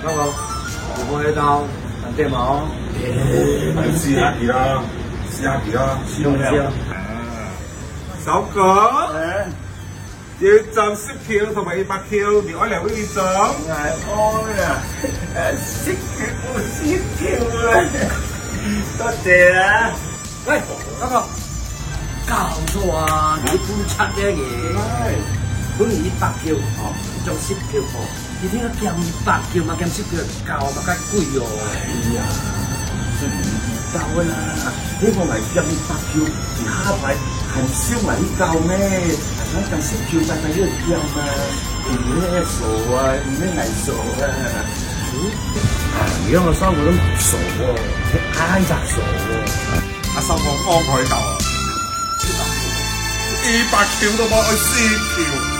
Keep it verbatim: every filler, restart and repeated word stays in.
老公，有無去到飯店哦？哎，試下佢啦，試下佢啦，試下佢啦。小哥，哎。有一張十Q同埋一百Q，你愛哪位一張？哎，我啊，呃，十Q，十Q啊，多謝啦。 喂，哥哥，搞錯啊！你分拆个耶。哎。分你一百Q，哦，一張十Q哦，一定要減一百Q嘛，減十Q搞嘛，較貴哦。哎呀，是你知道的啦，你講來減一百Q，你下擺還想來去搞咩？還要減十Q，大家又減嘛。你那个手啊，你那个手啊。嗯？啊，你让我上我都手哦，你按着手哦。 啊，上網放開到啊！一百Q都無愛四Q。